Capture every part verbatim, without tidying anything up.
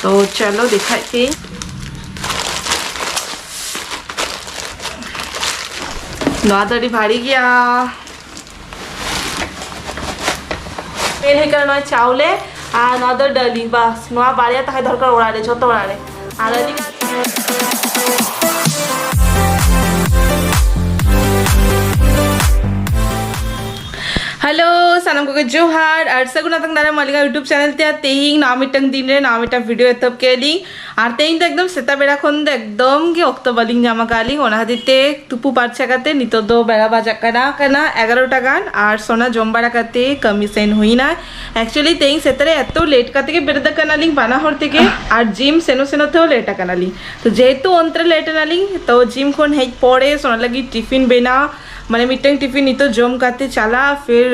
ᱛᱚ ᱪᱚᱞᱚ ᱫᱮᱠᱷᱟᱭ ᱯᱮ᱾ ᱱᱚᱣᱟ ᱫᱚ ᱟᱹᱰᱤ ᱵᱷᱟᱨᱤ ᱜᱮᱭᱟ᱾ ᱢᱮᱱ ᱦᱩᱭᱩᱜ ᱠᱟᱱᱟ ᱱᱚᱣᱟ ᱪᱟᱣᱞᱮ ᱟᱨ ᱱᱚᱣᱟ ᱫᱚ ᱰᱟᱹᱞᱤ, ᱵᱟᱥ ᱱᱚᱣᱟ ᱵᱟᱨᱭᱟ ᱛᱟᱦᱮᱸ ᱫᱚᱨᱠᱟᱨ ᱚᱲᱟᱜ ᱨᱮ, ᱡᱷᱚᱛᱚ ᱚᱲᱟᱜ ᱨᱮ᱾ ᱟᱨ ᱟᱹᱰᱤ ᱦᱮᱞᱳ, ᱥᱟᱱᱟᱢ ᱠᱚᱜᱮ ᱡᱚᱦᱟᱨ ᱟᱨ ᱥᱟᱹᱜᱩᱱ ᱟᱛᱟᱝ ᱫᱟᱨᱟᱢ ᱟᱹᱞᱤᱧᱟᱜ YouTube ᱪᱮᱱᱮᱞ ᱛᱮ᱾ ᱛᱮᱦᱮᱧ ᱱᱟᱣᱟ ᱢᱤᱫᱴᱟᱝ ᱫᱤᱱ ᱨᱮ ᱱᱟᱣᱟ ᱢᱤᱫᱴᱟᱝ ᱵᱷᱤᱰᱤᱭᱳ ᱮᱛᱚᱦᱚᱵ ᱠᱮᱫ ᱞᱤᱧ᱾ ᱟᱨ ᱛᱮᱦᱮᱧ ᱫᱚ ᱮᱠᱫᱚᱢ ᱥᱮᱛᱟᱜ ᱵᱮᱲᱟ ᱠᱷᱚᱱ ᱫᱚ ᱮᱠᱫᱚᱢ ᱜᱮ ᱚᱠᱛᱚ ᱵᱟᱹᱞᱤᱧ ᱧᱟᱢ ᱟᱠᱟᱫ ᱞᱤᱧ, ᱚᱱᱟ ᱠᱷᱟᱹᱛᱤᱨ ᱛᱮ ᱛᱩᱯᱩ ᱯᱟᱨᱪᱟ ᱠᱟᱛᱮ ᱱᱤᱛᱚᱜ ᱫᱚ ᱵᱮᱲᱟ ᱵᱟᱡᱟᱜ ᱠᱟᱱᱟ, ᱠᱟᱱᱟ ᱮᱜᱟᱨᱚᱴᱟ ᱜᱟᱱ᱾ ᱟᱨ ᱥᱳᱱᱟ ᱡᱚᱢ ᱵᱟᱲᱟ ᱠᱟᱛᱮ ᱠᱟᱹᱢᱤ ᱥᱮᱱ ᱦᱩᱭᱱᱟ᱾ ᱮᱠᱪᱩᱭᱮᱞᱤ ᱛᱮᱦᱮᱧ ᱥᱮᱛᱟᱜ ᱨᱮ ᱮᱛᱚ ᱞᱮᱴ ᱠᱟᱛᱮ ᱜᱮ ᱵᱮᱨᱮᱫ ᱟᱠᱟᱱᱟᱞᱤᱧ ᱵᱟᱱᱟ ᱦᱚᱲ ᱛᱮᱜᱮ, ᱟᱨ ᱡᱤᱢ ᱥᱮᱱᱚ ᱥᱮᱱᱚ ᱛᱮᱦᱚᱸ ᱞᱮᱴ ᱟᱠᱟᱱᱟᱞᱤᱧ᱾ ᱛᱚ ᱡᱮᱦᱮᱛᱩ ᱚᱱᱛᱮ ᱨᱮ ᱞᱮᱴ ᱮᱱᱟᱞᱤᱧ, ᱛᱚ ᱡᱤᱢ ᱠᱷᱚᱱ ᱦᱮᱡ ᱯᱚᱨᱮ ᱥᱳᱱᱟ ᱞᱟᱹᱜᱤᱫ ᱴᱤᱯᱷᱤᱱ ᱵᱮᱱᱟᱣ, ᱢᱟᱱᱮ ᱢᱤᱫᱴᱟᱝ ᱴᱤᱯᱷᱤᱱ ᱱᱤᱛᱚᱜ ᱡᱚᱢ ᱠᱟᱛᱮ ᱪᱟᱞᱟᱜ, ᱯᱷᱤᱨ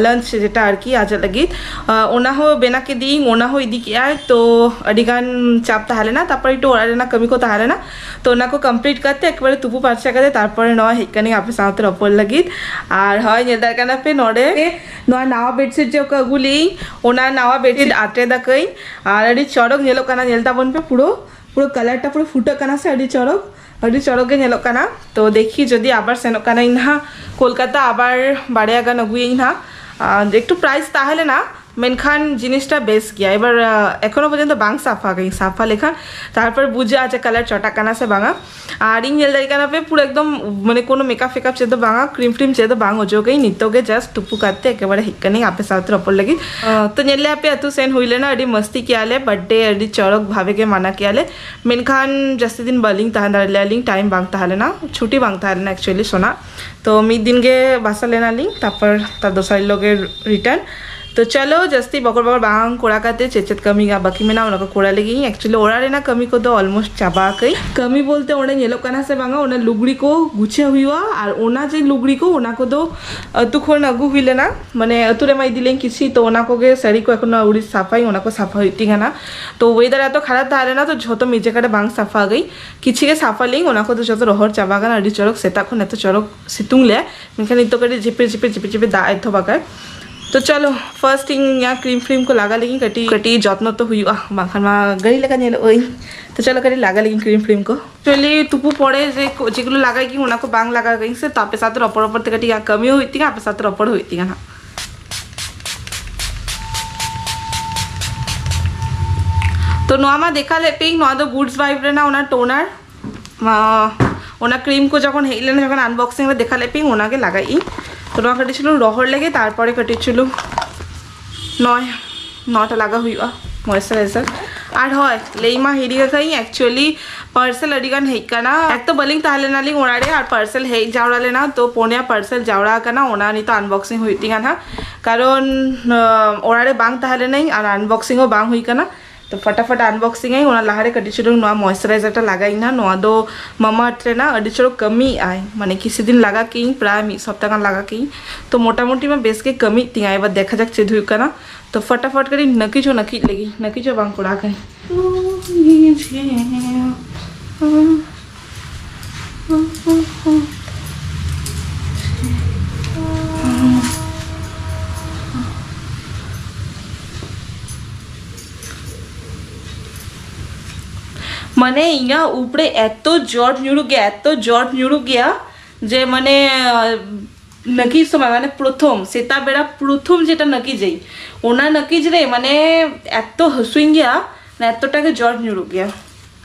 ᱞᱟᱧᱪ ᱡᱮᱴᱟ ᱟᱨᱠᱤ ᱟᱡᱟᱜ ᱞᱟᱹᱜᱤᱫ, ᱚᱱᱟ ᱦᱚᱸ ᱵᱮᱱᱟᱣ ᱠᱮᱫᱤᱧ, ᱚᱱᱟ ᱦᱚᱸ ᱤᱫᱤ ᱠᱮᱜᱼᱟᱭ᱾ ᱛᱚ ᱟᱹᱰᱤ ᱜᱟᱱ ᱪᱟᱯ ᱛᱟᱦᱮᱸ ᱞᱮᱱᱟ, ᱛᱟᱨᱯᱚᱨᱮ ᱮᱠᱴᱩ ᱚᱲᱟᱜ ᱨᱮᱱᱟᱜ ᱠᱟᱹᱢᱤ ᱠᱚ ᱛᱟᱦᱮᱸ ᱞᱮᱱᱟ, ᱛᱚ ᱚᱱᱟ ᱠᱚ ᱠᱚᱢᱯᱞᱤᱴ ᱠᱟᱛᱮ ᱮᱠᱵᱟᱨᱮ ᱛᱩᱯᱩ ᱯᱟᱨᱪᱟ ᱠᱟᱛᱮ ᱛᱟᱨᱯᱚᱨᱮ ᱱᱚᱣᱟ ᱦᱮᱡ ᱠᱟᱹᱱᱟᱹᱧ ᱟᱯᱮ ᱥᱟᱶᱛᱮ ᱨᱚᱯᱚᱲ ᱞᱟᱹᱜᱤᱫ᱾ ᱟᱨ ᱦᱳᱭ, ᱧᱮᱞ ᱫᱟᱲᱮᱭᱟᱜ ᱠᱟᱱᱟ ᱯᱮ ᱱᱚᱰᱮ ᱱᱚᱣᱟ ᱱᱟᱣᱟ ᱵᱮᱰᱥᱤᱴ ᱡᱮ ᱠᱚ ᱟᱹᱜᱩ ᱞᱮᱫᱤᱧ, ᱚᱱᱟ ᱱᱟᱣᱟ ᱵᱮᱰᱥᱤᱴ ᱟᱴᱮᱫ ᱟᱠᱟᱹᱧ᱾ ᱟᱨ ᱟᱹᱰᱤ ᱪᱚᱨᱚᱠ ᱧᱮᱞᱚᱜ ᱠᱟᱱᱟ, ᱧᱮᱞ ᱛᱟᱵᱚᱱ ᱯᱮ, ᱯᱩᱨᱟᱹ ᱯᱩᱨᱟᱹ ᱠᱟᱞᱟᱨᱴᱟ ᱯᱩᱨᱟᱹ ᱯᱷᱩᱴᱟᱹᱜ ᱠᱟᱱᱟ ᱥᱮ, ᱟᱹᱰᱤ ᱪᱚᱨᱚᱠ, ᱟᱹᱰᱤ ᱪᱚᱨᱚᱠ ᱜᱮ ᱧᱮᱞᱚᱜ ᱠᱟᱱᱟ᱾ ᱛᱚ ᱫᱮᱠᱷᱤ ᱡᱩᱫᱤ ᱟᱵᱟᱨ ᱥᱮᱱᱚᱜ ᱠᱟᱱᱟᱧ ᱱᱟᱦᱟᱜ ᱠᱳᱞᱠᱟᱛᱟ, ᱟᱵᱟᱨ ᱵᱟᱨᱭᱟ ᱜᱟᱱ ᱟᱹᱜᱩᱭᱟᱹᱧ ᱱᱟᱦᱟᱜ᱾ ᱟᱨ ᱮᱠᱴᱩ ᱯᱨᱟᱭᱤᱥ ᱛᱟᱦᱮᱸ ᱞᱮᱱᱟ, ᱢᱮᱱᱠᱷᱟᱱ ᱡᱤᱱᱤᱥᱴᱟ ᱵᱮᱥ ᱜᱮᱭᱟ᱾ ᱮᱵᱟᱨ, ᱟᱸ, ᱮᱠᱷᱚᱱᱳ ᱯᱚᱨᱡᱚᱱᱛᱚ ᱵᱟᱝ ᱥᱟᱯᱷᱟ ᱠᱟᱹᱧ, ᱥᱟᱯᱷᱟ ᱞᱮᱠᱷᱟᱱ ᱛᱟᱨᱯᱚᱨ ᱵᱩᱡᱷᱟᱹᱜᱼᱟ ᱡᱮ ᱠᱟᱞᱟᱨ ᱪᱚᱴᱟᱜ ᱠᱟᱱᱟ ᱥᱮ ᱵᱟᱝᱟ᱾ ᱟᱨ ᱤᱧ ᱧᱮᱞ ᱫᱟᱲᱮᱭᱟᱜ ᱠᱟᱱᱟ ᱯᱮ ᱯᱩᱨᱟᱹ ᱮᱠᱫᱚᱢ, ᱢᱟᱱᱮ ᱠᱳᱱᱳ ᱢᱮᱠᱟᱯ ᱯᱷᱮᱠᱟᱯ ᱪᱮᱫ ᱫᱚ ᱵᱟᱝᱟ, ᱠᱨᱤᱢ ᱴᱨᱤᱢ ᱪᱮᱫ ᱫᱚ ᱵᱟᱝ ᱚᱡᱚᱜᱟᱹᱧ, ᱱᱤᱛᱚᱜ ᱜᱮ ᱡᱟᱥᱴ ᱛᱩᱯᱩ ᱠᱟᱛᱮ ᱮᱠᱮᱵᱟᱨᱮ ᱦᱮᱡ ᱠᱟᱹᱱᱟᱹᱧ ᱟᱯᱮ ᱥᱟᱶᱛᱮ ᱨᱚᱯᱚᱲ ᱞᱟᱹᱜᱤᱫ᱾ ᱟᱸ, ᱛᱚ ᱧᱮᱞ ᱞᱮᱭᱟ ᱯᱮ, ᱟᱹᱛᱩ ᱥᱮᱱ ᱦᱩᱭ ᱞᱮᱱᱟ, ᱟᱹᱰᱤ ᱢᱟᱹᱥᱛᱤ ᱠᱮᱜᱼᱟ ᱞᱮ, ᱵᱟᱨᱛᱷᱰᱮ ᱟᱹᱰᱤ ᱪᱚᱨᱚᱠ ᱵᱷᱟᱵᱮ ᱜᱮ ᱢᱟᱱᱟ ᱠᱮᱜᱼᱟ ᱞᱮ᱾ ᱢᱮᱱᱠᱷᱟᱱ ᱡᱟᱹᱥᱛᱤ ᱫᱤᱱ ᱵᱟᱹᱞᱤᱧ ᱛᱟᱦᱮᱸ ᱫᱟᱲᱮ ᱞᱮᱭᱟ ᱞᱤᱧ, ᱴᱟᱭᱤᱢ ᱵᱟᱝ ᱛᱟᱦᱮᱸ ᱞᱮᱱᱟ, ᱪᱷᱩᱴᱤ ᱵᱟᱝ ᱛᱟᱦᱮᱸ ᱞᱮᱱᱟ ᱮᱠᱪᱩᱭᱮᱞᱤ ᱥᱳᱱᱟ᱾ ᱛᱚ ᱢᱤᱫ ᱫᱤᱱ ᱜᱮ ᱵᱟᱥᱟ ᱞᱮᱱᱟᱞᱤᱧ, ᱛᱟᱨᱯᱚᱨ ᱛᱟᱨ ᱫᱚᱥᱟᱨ ᱦᱤᱞᱳᱜ ᱜᱮ ᱨᱤᱴᱟᱨᱱ᱾ ᱛᱚ ᱪᱚᱞᱚ, ᱡᱟᱹᱥᱛᱤ ᱵᱚᱠᱚᱨ ᱵᱚᱠᱚᱨ ᱵᱟᱝ ᱠᱚᱨᱟᱣ ᱠᱟᱛᱮ ᱪᱮᱫ ᱪᱮᱫ ᱠᱟᱹᱢᱤ ᱜᱟ-, ᱵᱟᱹᱠᱤ ᱢᱮᱱᱟᱜᱼᱟ, ᱚᱱᱟ ᱠᱚ ᱠᱚᱨᱟᱣ ᱞᱟᱹᱜᱤᱫ ᱤᱧ᱾ ᱮᱠᱪᱩᱭᱮᱞᱤ ᱚᱲᱟᱜ ᱨᱮᱱᱟᱜ ᱠᱟᱹᱢᱤ ᱠᱚᱫᱚ ᱚᱞᱢᱳᱥᱴ ᱪᱟᱵᱟ ᱟᱠᱟᱹᱧ᱾ ᱠᱟᱹᱢᱤ ᱵᱚᱞᱛᱮ ᱚᱸᱰᱮ ᱧᱮᱞᱚᱜ ᱠᱟᱱᱟ ᱥᱮ ᱵᱟᱝᱟ, ᱚᱱᱟ ᱞᱩᱜᱽᱲᱤ ᱠᱚ ᱜᱩᱪᱷᱟᱹᱣ ᱦᱩᱭᱩᱜᱼᱟ, ᱟᱨ ᱚᱱᱟ ᱡᱮ ᱞᱩᱜᱽᱲᱤ ᱠᱚ, ᱚᱱᱟ ᱠᱚᱫᱚ ᱟᱹᱛᱩ ᱠᱷᱚᱱ ᱟᱹᱜᱩ ᱦᱩᱭ ᱞᱮᱱᱟ, ᱢᱟᱱᱮ ᱟᱹᱛᱩ ᱨᱮᱢᱟ ᱤᱫᱤ ᱞᱮᱱ ᱠᱤᱪᱷᱤ, ᱛᱚ ᱚᱱᱟ ᱠᱚᱜᱮ ᱥᱟᱹᱲᱤ ᱠᱚ ᱮᱠᱷᱚᱱᱳ ᱟᱹᱣᱨᱤ ᱥᱟᱯᱷᱟᱭᱟᱹᱧ, ᱚᱱᱟ ᱠᱚ ᱥᱟᱯᱷᱟ ᱦᱩᱭᱩᱜ ᱛᱤᱧ ᱠᱟᱱᱟ᱾ ᱛᱚ ᱣᱮᱫᱟᱨ ᱮᱛᱚ ᱠᱷᱟᱨᱟᱯ ᱛᱟᱦᱮᱸ ᱞᱮᱱᱟ, ᱛᱚ ᱡᱷᱚᱛᱚ ᱢᱤᱫ ᱡᱟᱭᱜᱟ ᱨᱮ ᱵᱟᱝ ᱥᱟᱯᱷᱟ ᱟᱠᱟᱹᱧ, ᱠᱤᱪᱷᱤ ᱜᱮ ᱥᱟᱯᱷᱟ ᱞᱮᱱ, ᱚᱱᱟ ᱠᱚᱫᱚ ᱡᱷᱚᱛᱚ ᱨᱚᱦᱚᱲ ᱪᱟᱵᱟ ᱟᱠᱟᱱᱟ᱾ ᱟᱹᱰᱤ ᱪᱚᱨᱚᱠ ᱥᱮᱛᱟᱜ ᱠᱷᱚᱱ ᱮᱛᱚ ᱪᱚᱨᱚᱠ ᱥᱤᱛᱩᱝ ᱞᱮ, ᱢᱮᱱᱠᱷᱟᱱ ᱱᱤᱛᱚᱜ ᱠᱟᱹᱴᱤᱡ ᱡᱷᱤᱯᱤᱨ ᱡᱷᱤᱯᱤᱨ ᱡᱷᱤᱯᱤᱨ ᱡᱷᱤᱯᱤᱨ ᱫᱟᱜ ᱮᱛᱚᱦᱚᱵ ᱟᱠᱟᱫ᱾ ᱛᱚ ᱪᱚᱞᱚ, first ᱤᱧ ᱤᱧᱟᱹᱜ cream ᱯᱷᱨᱤᱢ ᱠᱚ ᱞᱟᱜᱟ ᱞᱮᱜᱤᱧ, ᱠᱟᱹᱴᱤᱡ ᱠᱟᱹᱴᱤᱡ ᱡᱚᱛᱱᱚ ᱛᱚ ᱦᱩᱭᱩᱜᱼᱟ, ᱵᱟᱝᱠᱷᱟᱱ ᱢᱟ ᱜᱟᱹᱲᱤ ᱞᱮᱠᱟ ᱧᱮᱞᱚᱜ ᱟᱹᱧ᱾ ᱛᱚ ᱪᱚᱞᱚ, ᱠᱟᱹᱴᱤᱡ ᱞᱟᱜᱟ ᱞᱮᱜᱤᱧ cream ᱯᱷᱨᱤᱢ ᱠᱚ᱾ Actually ᱛᱩᱯᱩ ᱯᱚᱨᱮ ᱡᱮ ᱠᱚ- ᱡᱮᱜᱩᱞᱳ ᱞᱟᱜᱟᱭ ᱜᱤᱧ, ᱚᱱᱟ ᱠᱚ ᱵᱟᱝ ᱞᱟᱜᱟᱣ ᱜᱤᱧ ᱥᱮ, ᱛᱚ ᱟᱯᱮ ᱥᱟᱶᱛᱮ ᱨᱚᱯᱚᱲ ᱨᱚᱯᱚᱲ ᱛᱮ ᱠᱟᱹᱴᱤᱡ ᱤᱧᱟᱹᱜ ᱠᱟᱹᱢᱤ ᱦᱚᱸ ᱦᱩᱭᱩᱜ ᱛᱤᱧᱟ, ᱟᱯᱮ ᱥᱟᱶᱛᱮ ᱨᱚᱯᱚᱲ ᱦᱚᱸ ᱦᱩᱭᱩᱜ ᱛᱤᱧᱟ ᱦᱟᱸᱜ᱾ ᱛᱚ ᱱᱚᱣᱟ ᱢᱟ ᱫᱮᱠᱷᱟ ᱞᱮᱫ ᱯᱮ ᱤᱧ, ᱱᱚᱣᱟ ᱫᱚ Goods Vibe ᱨᱮᱱᱟᱜ ᱚᱱᱟ toner᱾ ᱢᱟ, ᱚᱱᱟ cream ᱠᱚ ᱡᱚᱠᱷᱚᱱ ᱦᱮᱡ ᱞᱮᱱᱟ, ᱡᱚᱠᱷᱚᱱ unboxing ᱨᱮ ᱫᱮᱠᱷᱟ ᱞᱮᱫ ᱯᱮ ᱤᱧ, ᱚᱱᱟᱜᱮ ᱞᱟᱜᱟᱭ ᱤᱧ᱾ ᱛᱚ ᱱᱚᱣᱟ ᱠᱟᱹᱴᱤᱡ ᱪᱩᱞᱩᱝ ᱨᱚᱦᱚᱲ ᱞᱮᱜᱮ, ᱛᱟᱨᱯᱚᱨᱮ ᱠᱟᱹᱴᱤᱡ ᱪᱩᱞᱩᱝ ᱱᱚᱜᱼᱚᱭ ᱱᱚᱣᱟᱴᱟ ᱞᱟᱜᱟᱣ ᱦᱩᱭᱩᱜᱼᱟ, moisturizer᱾ ᱟᱨ ᱦᱳᱭ, ᱞᱟᱹᱭ ᱢᱟ ᱦᱤᱲᱤᱧ ᱟᱠᱟᱫ ᱤᱧ, actually parcel ᱟᱹᱰᱤ ᱜᱟᱱ ᱦᱮᱡ ᱟᱠᱟᱱᱟ᱾ ᱮᱠ ᱛᱚ ᱵᱟᱹᱞᱤᱧ ᱛᱟᱦᱮᱸ ᱞᱮᱱᱟ ᱞᱤᱧ ᱚᱲᱟᱜ ᱨᱮ, ᱟᱨ parcel ᱦᱮᱡ ᱡᱟᱣᱨᱟ ᱞᱮᱱᱟ, ᱛᱚ ᱯᱩᱱᱭᱟ parcel ᱡᱟᱣᱨᱟ ᱟᱠᱟᱱᱟ, ᱚᱱᱟ ᱱᱤᱛᱚᱜ unboxing ᱦᱩᱭᱩᱜ ᱛᱤᱧᱟ ᱱᱟᱦᱟᱜ, ᱠᱟᱨᱚᱱ ᱟᱸ, ᱚᱲᱟᱜ ᱨᱮ ᱵᱟᱝ ᱛᱟᱦᱮᱸ ᱞᱮᱱᱟᱹᱧ ᱟᱨ unboxing ᱦᱚᱸ ᱵᱟᱝ ᱦᱩᱭ ᱟᱠᱟᱱᱟ᱾ ᱛᱚ ᱯᱷᱟᱴᱟᱯᱷᱟᱴ unboxing ᱟᱹᱧ, ᱚᱱᱟ ᱞᱟᱦᱟᱨᱮ ᱠᱟᱹᱴᱤᱡ ᱪᱩᱞᱩᱝ ᱱᱚᱣᱟ moisturizer ᱴᱟ ᱞᱟᱜᱟᱭ ᱤᱧ ᱱᱟᱦᱟᱜ᱾ ᱱᱚᱣᱟ ᱫᱚ Mamaearth ᱨᱮᱱᱟᱜ, ᱟᱹᱰᱤ ᱪᱚᱨᱚᱠ ᱠᱟᱹᱢᱤᱭᱮᱫ ᱟᱭ, ᱢᱟᱱᱮ ᱠᱤᱪᱷᱩ ᱫᱤᱱ ᱞᱟᱜᱟ ᱠᱮᱜ ᱤᱧ, ᱯᱨᱟᱭ ᱢᱤᱫ ᱥᱚᱯᱛᱟ ᱜᱟᱱ ᱞᱟᱜᱟ ᱠᱮᱜ ᱤᱧ᱾ ᱛᱚ ᱢᱚᱴᱟᱢᱩᱴᱤ ᱢᱟ ᱵᱮᱥ ᱜᱮ ᱠᱟᱹᱢᱤᱭᱮᱫ ᱛᱤᱧᱟᱹ, ᱮᱵᱟᱨ ᱫᱮᱠᱷᱟ ᱡᱟᱠ ᱪᱮᱫ ᱦᱩᱭᱩᱜ ᱠᱟᱱᱟ᱾ ᱛᱚ ᱯᱷᱟᱴᱟᱯᱷᱟᱴ ᱠᱟᱹᱴᱤᱡ ᱱᱟᱹᱠᱤᱡ ᱦᱚᱸ ᱱᱟᱹᱠᱤᱡ ᱞᱟᱹᱜᱤᱫ, ᱱᱟᱹᱠᱤᱡ ᱦᱚᱸ ᱵᱟᱝ ᱠᱚᱲᱟ ᱠᱟᱱ᱾ ᱢᱟᱱᱮ ᱤᱧᱟᱹᱜ ᱩᱵ ᱨᱮ ᱮᱛᱚ ᱡᱚᱴ ᱧᱩᱨᱩᱜ ᱜᱮᱭᱟ, ᱮᱛᱚ ᱡᱚᱴ ᱧᱩᱨᱩᱜ ᱜᱮᱭᱟ ᱡᱮ ᱢᱟᱱᱮ, ᱱᱟᱹᱠᱤᱡ ᱥᱚᱢᱚᱭ ᱢᱟᱱᱮ ᱯᱨᱚᱛᱷᱚᱢ ᱥᱮᱛᱟᱜ ᱵᱮᱲᱟ ᱯᱨᱚᱛᱷᱚᱢ ᱡᱮᱴᱟ ᱱᱟᱹᱠᱤᱡᱟᱹᱧ, ᱚᱱᱟ ᱱᱟᱹᱠᱤᱡ ᱨᱮ ᱢᱟᱱᱮ ᱮᱛᱚ ᱦᱟᱹᱥᱩᱧ ᱜᱮᱭᱟ, ᱢᱟᱱᱮ ᱮᱛᱚᱴᱟ ᱜᱮ ᱡᱚᱴ ᱧᱩᱨᱩᱜ ᱜᱮᱭᱟ᱾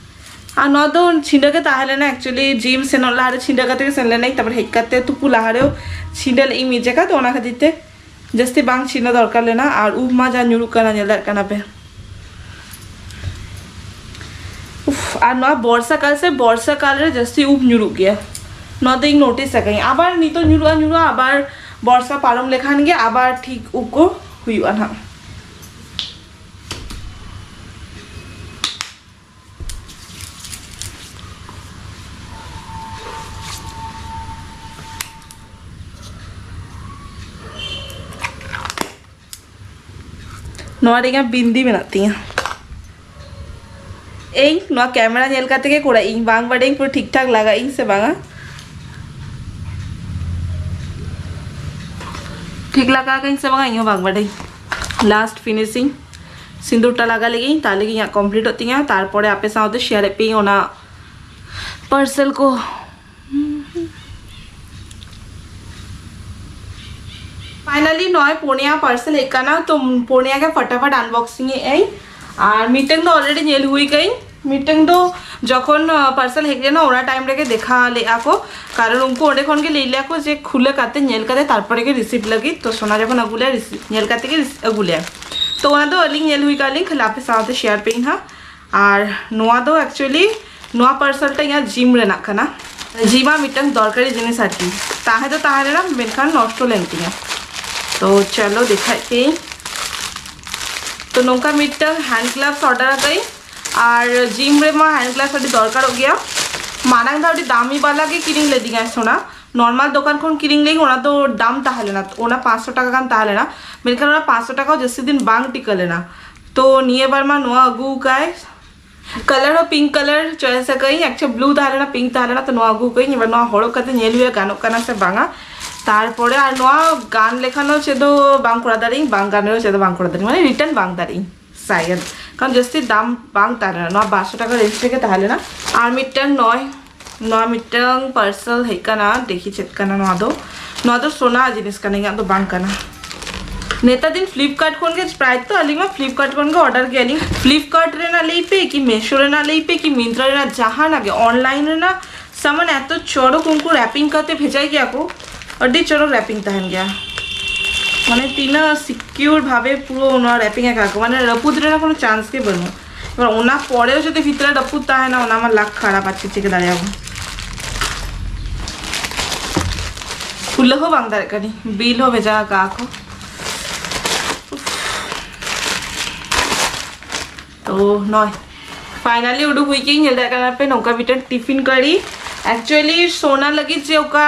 ᱟᱨ ᱱᱚᱣᱟ ᱫᱚ ᱪᱷᱤᱸᱰᱟᱹ ᱜᱮ ᱛᱟᱦᱮᱸ ᱞᱮᱱᱟ, actually gym ᱥᱮᱱᱚᱜ ᱞᱟᱦᱟᱨᱮ ᱪᱷᱤᱸᱰᱟᱹ ᱠᱟᱛᱮ ᱜᱮ ᱥᱮᱱ ᱞᱮᱱᱟᱹᱧ, ᱛᱟᱨᱯᱚᱨ ᱦᱮᱡ ᱠᱟᱛᱮ ᱛᱩᱯᱩ ᱞᱟᱦᱟᱨᱮ ᱪᱷᱤᱸᱰᱟᱹ ᱞᱮᱫ ᱤᱧ ᱢᱤᱫ ᱡᱟᱭᱜᱟ, ᱛᱚ ᱚᱱᱟ ᱠᱷᱟᱹᱛᱤᱨ ᱛᱮ ᱡᱟᱹᱥᱛᱤ ᱵᱟᱝ ᱪᱷᱤᱸᱰᱟᱹ ᱫᱚᱨᱠᱟᱨ ᱞᱮᱱᱟ᱾ ᱟᱨ ᱩᱵ ᱢᱟ ᱡᱟ ᱧᱩᱨᱩᱜ ᱠᱟᱱᱟ, ᱧᱮᱞ ᱫᱟᱲᱮᱭᱟᱜ ᱠᱟᱱᱟ ᱯᱮ᱾ ᱩᱯᱷ, ᱟᱨ ᱱᱚᱣᱟ ᱵᱚᱨᱥᱟ ᱠᱟᱞ ᱥᱮ, ᱵᱚᱨᱥᱟ ᱠᱟᱞ ᱨᱮ ᱡᱟᱹᱥᱛᱤ ᱩᱵ ᱧᱩᱨᱩᱜ ᱜᱮᱭᱟ, ᱱᱚᱣᱟ ᱫᱚ ᱤᱧ notice ᱟᱠᱟᱫᱟᱹᱧ᱾ ᱟᱵᱟᱨ ᱱᱤᱛᱚᱜ ᱧᱩᱨᱩᱜᱼᱟ, ᱧᱩᱨᱩᱜᱼᱟ, ᱟᱵᱟᱨ ᱵᱚᱨᱥᱟ ᱯᱟᱨᱚᱢ ᱞᱮᱠᱷᱟᱱ ᱜᱮ ᱟᱵᱟᱨ ᱴᱷᱤᱠ ᱩᱵ ᱠᱚ ᱦᱩᱭᱩᱜᱼᱟ ᱱᱟᱦᱟᱜ᱾ ᱱᱚᱣᱟ ᱨᱮ ᱤᱧᱟᱹᱜ ᱵᱤᱱᱫᱤ ᱢᱮᱱᱟᱜ ᱛᱤᱧᱟᱹ᱾ ᱤᱧ ᱱᱚᱣᱟ ᱠᱮᱢᱮᱨᱟ ᱧᱮᱞ ᱠᱟᱛᱮ ᱜᱮ ᱠᱚᱨᱟᱣ ᱤᱧ, ᱵᱟᱝ ᱵᱟᱰᱟᱭᱟᱹᱧ ᱯᱩᱨᱟᱹ ᱴᱷᱤᱠ ᱴᱷᱟᱠ ᱞᱟᱜᱟᱜ ᱤᱧ ᱥᱮ ᱵᱟᱝᱟ᱾ ᱴᱷᱤᱠ ᱞᱟᱜᱟᱣ ᱠᱟᱹᱧ ᱥᱮ ᱵᱟᱝᱟ, ᱤᱧ ᱦᱚᱸ ᱵᱟᱝ ᱵᱟᱰᱟᱭ᱾ ᱞᱟᱥᱴ ᱯᱷᱤᱱᱤᱥᱤᱝ ᱥᱤᱸᱫᱩᱨᱴᱟ ᱞᱟᱜᱟ ᱞᱮᱜᱤᱧ, ᱛᱟᱦᱞᱮ ᱜᱮ ᱤᱧᱟᱹᱜ ᱠᱚᱢᱯᱞᱤᱴᱚᱜ ᱛᱤᱧᱟ᱾ ᱛᱟᱨᱯᱚᱨᱮ ᱟᱯᱮ ᱥᱟᱶᱛᱮ ᱥᱮᱭᱟᱨᱮᱫ ᱯᱮᱭᱟᱹᱧ ᱚᱱᱟ ᱯᱟᱨᱥᱮᱞ ᱠᱚ᱾ ᱯᱷᱟᱭᱱᱟᱞᱤ ᱱᱚᱜᱼᱚᱭ ᱯᱩᱱᱭᱟ ᱯᱟᱨᱥᱮᱞ ᱦᱮᱡ ᱠᱟᱱᱟ, ᱛᱚ ᱯᱩᱱᱭᱟ ᱜᱮ ᱯᱷᱟᱴᱟᱯᱷᱟᱴ ᱟᱱᱵᱚᱠᱥᱤᱝ ᱮᱫ ᱟᱹᱧ᱾ ᱟᱨ ᱢᱤᱫᱴᱟᱝ ᱫᱚ ᱚᱞᱨᱮᱰᱤ ᱧᱮᱞ ᱦᱩᱭ ᱠᱟᱹᱧ, ᱢᱤᱫᱴᱟᱝ ᱫᱚ ᱡᱚᱠᱷᱚᱱ ᱯᱟᱨᱥᱮᱞ ᱦᱮᱡ ᱞᱮᱱᱟ ᱚᱱᱟ ᱴᱟᱭᱤᱢ ᱨᱮᱜᱮ ᱫᱮᱠᱷᱟ ᱞᱮᱫᱼᱟ ᱠᱚ, ᱠᱟᱨᱚᱱ ᱩᱱᱠᱩ ᱚᱸᱰᱮ ᱠᱷᱚᱱ ᱜᱮ ᱞᱟᱹᱭ ᱞᱮᱫᱼᱟ ᱠᱚ ᱡᱮ ᱠᱷᱩᱞᱟᱹ ᱠᱟᱛᱮ ᱧᱮᱞ ᱠᱟᱛᱮ ᱛᱟᱨᱯᱚᱨᱮ ᱜᱮ ᱨᱤᱥᱤᱵᱷ ᱞᱟᱹᱜᱤᱫ᱾ ᱛᱚ ᱥᱳᱱᱟ ᱡᱚᱠᱷᱚᱱ ᱟᱹᱜᱩ ᱞᱮᱭᱟ, ᱨᱤᱥᱤᱵᱷ ᱧᱮᱞ ᱠᱟᱛᱮ ᱜᱮ ᱨᱤᱥᱤᱵᱷ ᱟᱹᱜᱩ ᱞᱮᱭᱟ᱾ ᱛᱚ ᱚᱱᱟ ᱫᱚ ᱟᱹᱞᱤᱧ ᱧᱮᱞ ᱦᱩᱭ ᱠᱟᱜ ᱞᱤᱧ, ᱠᱷᱟᱹᱞᱤ ᱟᱯᱮ ᱥᱟᱶᱛᱮ ᱥᱮᱭᱟᱨ ᱯᱮᱭᱟᱹᱧ ᱦᱟᱸᱜ᱾ ᱟᱨ ᱱᱚᱣᱟ ᱫᱚ ᱮᱠᱪᱩᱭᱮᱞᱤ ᱱᱚᱣᱟ ᱯᱟᱨᱥᱮᱞ ᱴᱟ ᱤᱧᱟᱹᱜ ᱡᱤᱢ ᱨᱮᱱᱟᱜ ᱠᱟᱱᱟ᱾ ᱡᱤᱢ ᱟᱜ ᱢᱤᱫᱴᱟᱝ ᱫᱚᱨᱠᱟᱨᱤ ᱡᱤᱱᱤᱥ ᱟᱨᱠᱤ, ᱛᱟᱦᱮᱸ ᱫᱚ ᱛᱟᱦᱮᱸ ᱞᱮᱱᱟ, ᱢᱮᱱᱠᱷᱟᱱ ᱱᱚᱥᱴᱚ ᱞᱮᱱ ᱛᱤᱧᱟ᱾ ᱛᱚ ᱪᱚᱞᱚ ᱫᱮᱠᱷᱟᱭ ᱯᱮᱭᱟᱹᱧ᱾ ᱛᱚ ᱱᱚᱝᱠᱟ ᱢᱤᱫᱴᱟᱝ ᱦᱮᱱᱰ ᱜᱞᱟᱵᱷᱥ ᱚᱰᱟᱨ ᱟᱠᱟᱫᱟᱹᱧ᱾ ᱟᱨ ᱡᱤᱢ ᱨᱮᱢᱟ ᱦᱮᱱᱰ ᱜᱞᱟᱵᱷᱥ ᱟᱹᱰᱤ ᱫᱚᱨᱠᱟᱨᱚᱜ ᱜᱮᱭᱟ᱾ ᱢᱟᱲᱟᱝ ᱫᱚ ᱟᱹᱰᱤ ᱫᱟᱢᱤ ᱵᱟᱞᱟ ᱜᱮ ᱠᱤᱨᱤᱧ ᱞᱮᱫᱤᱧᱟᱭ ᱥᱳᱱᱟ, ᱱᱚᱨᱢᱟᱞ ᱫᱚᱠᱟᱱ ᱠᱷᱚᱱ ᱠᱤᱨᱤᱧ ᱞᱮᱫᱤᱧ, ᱚᱱᱟ ᱫᱚ ᱫᱟᱢ ᱛᱟᱦᱮᱸ ᱞᱮᱱᱟ, ᱚᱱᱟ ᱯᱟᱸᱪᱥᱚ ᱴᱟᱠᱟ ᱜᱟᱱ ᱛᱟᱦᱮᱸ ᱞᱮᱱᱟ᱾ ᱢᱮᱱᱠᱷᱟᱱ ᱚᱱᱟ ᱯᱟᱸᱪᱥᱚ ᱴᱟᱠᱟ ᱡᱟᱹᱥᱛᱤ ᱫᱤᱱ ᱵᱟᱝ ᱴᱤᱠᱟᱹ ᱞᱮᱱᱟ᱾ ᱛᱚ ᱱᱤᱭᱟᱹ ᱵᱟᱨ ᱢᱟ ᱱᱚᱣᱟ ᱟᱹᱜᱩ ᱟᱠᱟᱭ, ᱠᱟᱞᱟᱨ ᱦᱚᱸ ᱯᱤᱝᱠ ᱠᱟᱞᱟᱨ ᱪᱚᱭᱮᱥ ᱟᱠᱟᱫᱟᱹᱧ᱾ ᱮᱠᱪᱩᱭᱮᱞᱤ ᱵᱞᱩ ᱛᱟᱦᱮᱸ ᱞᱮᱱᱟ, ᱯᱤᱝᱠ ᱛᱟᱦᱮᱸ ᱞᱮᱱᱟ, ᱛᱚ ᱱᱚᱣᱟ ᱟᱹᱜᱩ ᱟᱠᱟᱫᱟᱹᱧ᱾ ᱮᱵᱟᱨ ᱱᱚᱣᱟ ᱦᱚᱨᱚᱜ ᱠᱟᱛᱮ ᱧᱮᱞ ᱦᱩᱭᱩᱜᱼᱟ ᱜᱟᱱᱚᱜ ᱠᱟᱱᱟ ᱥᱮ ᱵᱟᱝᱟ᱾ ᱛᱟᱨᱯᱚᱨᱮ ᱟᱨ ᱱᱚᱣᱟ ᱜᱟᱱ ᱞᱮᱠᱷᱟᱱ ᱦᱚᱸ ᱪᱮᱫ ᱦᱚᱸ ᱵᱟᱝ ᱠᱚᱨᱟᱣ ᱫᱟᱲᱮᱭᱟᱜᱼᱟᱹᱧ, ᱵᱟᱝ ᱜᱟᱱ ᱨᱮᱦᱚᱸ ᱪᱮᱫ ᱦᱚᱸ ᱵᱟᱝ ᱠᱚᱨᱟᱣ ᱫᱟᱲᱮᱭᱟᱜᱼᱟᱹᱧ, ᱢᱟᱱᱮ ᱨᱤᱴᱟᱨᱱ ᱵᱟᱝ ᱫᱟᱲᱮᱭᱟᱜᱼᱟᱹᱧ᱾ ᱥᱟᱭᱮᱫ, ᱠᱟᱨᱚᱱ ᱡᱟᱹᱥᱛᱤ ᱫᱟᱢ ᱵᱟᱝ ᱛᱟᱦᱮᱸ ᱞᱮᱱᱟ, ᱱᱚᱣᱟ ᱵᱟᱨᱥᱚ ᱴᱟᱠᱟ ᱨᱮᱧᱡᱽ ᱨᱮᱜᱮ ᱛᱟᱦᱮᱸ ᱞᱮᱱᱟ᱾ ᱟᱨ ᱢᱤᱫᱴᱟᱝ ᱱᱚᱭ, ᱱᱚᱣᱟ ᱢᱤᱫᱴᱟᱝ ᱯᱟᱨᱥᱮᱞ ᱦᱮᱡ ᱠᱟᱱᱟ, ᱫᱮᱠᱷᱤ ᱪᱮᱫ ᱠᱟᱱᱟ ᱱᱚᱣᱟ ᱫᱚ᱾ ᱱᱚᱣᱟ ᱫᱚ ᱥᱳᱱᱟ ᱡᱤᱱᱤᱥ ᱠᱟᱱᱟ, ᱤᱧᱟᱹᱜ ᱫᱚ ᱵᱟᱝ ᱠᱟᱱᱟ᱾ ᱱᱮᱛᱟᱨ ᱫᱤᱱ ᱯᱷᱞᱤᱯᱠᱟᱨᱴ ᱠᱷᱚᱱ ᱜᱮ, ᱯᱨᱟᱭ ᱛᱚ ᱟᱹᱞᱤᱧ ᱢᱟ ᱯᱷᱞᱤᱯᱠᱟᱨᱴ ᱠᱷᱚᱱ ᱜᱮ ᱚᱰᱟᱨ ᱜᱮᱭᱟᱞᱤᱧ᱾ ᱯᱷᱞᱤᱯᱠᱟᱨᱴ ᱨᱮᱱᱟᱜ ᱞᱟᱹᱭ ᱯᱮ, ᱠᱤ ᱢᱮᱥᱳ ᱨᱮᱱᱟᱜ ᱞᱟᱹᱭ ᱯᱮ, ᱠᱤ ᱢᱤᱱᱛᱨᱟ ᱨᱮᱱᱟᱜ, ᱡᱟᱦᱟᱱᱟᱜ ᱜᱮ ᱚᱱᱞᱟᱭᱤᱱ ᱨᱮᱱᱟᱜ ᱥᱟᱢᱟᱱ ᱮᱛᱚ ᱪᱚᱨᱚᱠ ᱩᱱᱠᱩ ᱨᱮᱯᱤᱝ ᱠᱟᱛᱮ ᱵᱷᱮᱡᱟᱭ ᱜᱮᱭᱟ ᱠᱚ, ᱟᱹᱰᱤ ᱪᱚᱨᱚᱠ ᱨᱮᱯᱤᱝ ᱛᱟᱦᱮᱱ ᱜᱮᱭᱟ, ᱢᱟᱱᱮ ᱛᱤᱱᱟᱹᱜ ᱥᱤᱠᱤᱭᱩᱨ ᱵᱷᱟᱵᱮ ᱯᱩᱨᱟᱹ ᱱᱚᱣᱟ ᱨᱮᱯᱤᱝ ᱟᱠᱟᱫ ᱠᱚ, ᱢᱟᱱᱮ ᱨᱟᱹᱯᱩᱫ ᱨᱮᱱᱟᱜ ᱠᱳᱱᱳ ᱪᱟᱱᱥ ᱜᱮ ᱵᱟᱹᱱᱩᱜ᱾ ᱮᱵᱟᱨ ᱚᱱᱟ ᱯᱚᱨᱮᱣ ᱡᱩᱫᱤ ᱵᱷᱤᱛᱨᱮ ᱨᱟᱹᱯᱩᱫ ᱛᱟᱦᱮᱱᱟ, ᱚᱱᱟ ᱢᱟ ᱞᱟᱠ ᱠᱷᱟᱨᱟᱯ, ᱟᱨ ᱪᱮᱫ ᱪᱤᱠᱟᱹ ᱫᱟᱲᱮᱭᱟᱜᱼᱟ᱾ ᱠᱷᱩᱞᱟᱹ ᱦᱚᱸ ᱵᱟᱝ ᱫᱟᱲᱮᱭᱟᱜ ᱠᱟᱹᱱᱟᱹᱧ, ᱵᱤᱞ ᱦᱚᱸ ᱵᱷᱮᱡᱟ ᱟᱠᱟᱫ ᱠᱚ᱾ ᱛᱚ ᱱᱚᱭ ᱯᱷᱟᱭᱱᱟᱞᱤ ᱩᱰᱩᱠ ᱦᱩᱭ ᱠᱮᱫ, ᱧᱮᱞ ᱫᱟᱲᱮᱭᱟᱜ ᱠᱟᱱᱟ ᱯᱮ ᱱᱚᱝᱠᱟ ᱢᱤᱫᱴᱮᱱ ᱴᱤᱯᱷᱤᱱ ᱠᱟᱹᱲᱤ᱾ ᱮᱠᱪᱩᱭᱮᱞᱤ ᱥᱳᱱᱟ ᱞᱟᱹᱜᱤᱫ ᱡᱮ ᱚᱠᱟ